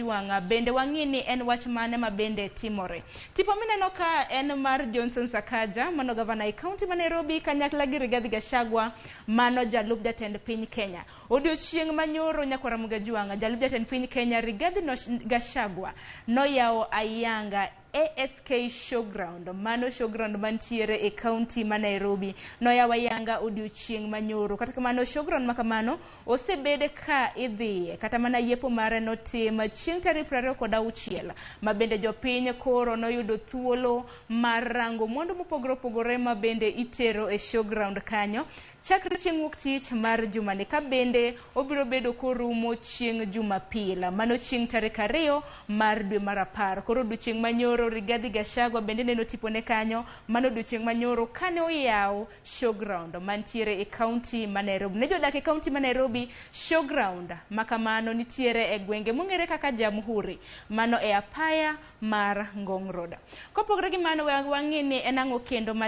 Kajwang', bende wang'i ni en wach mane ma bende timore. Tipo mineno ka en mar Johnson Sakaja, mano gavana e kaunti ma Nairobi kanyakla gi Rigathi Gachagua, mano jalup jatend piny Kenya. Odiochieng' manyoro nyakwar Ramogi Ajwang', jalup jatend piny Kenya Rigathi Gachagua noyawo ayanga ASK Showground, mano showground mantiere e kaunti ma Nairobi. Noyawo ayanga odiochieng' manyoro. Kata kamano, showground ma kamano osebed ka idhiye, kata mana yepo mare notim chieng' tarik 26, ma bende jopiny koro noyudo thuolo mar rango mwandu mopogore opogore ma bende itero e showground kanyo. Chakre chieng' wuok tich mar jumani ka bende obiro bedo korumo chieng' Jumapil, mano chieng' tarik 2 mar dwe mar 10. Koro odiochieng' manyoro Rigathi Gachagua bende neno tipone kanyo, mano odiochieng' manyoro kane oyaw showground mantiere e kaunti ma Nairobi. Ne jodak e kaunti ma Nairobi, showground ma kamano nitiere e gwenge mong'ere kaka Jamhuri, mano e apaya mar Ngong Road. Kopogore gi mano, wang'e ni en ang'o kendo ma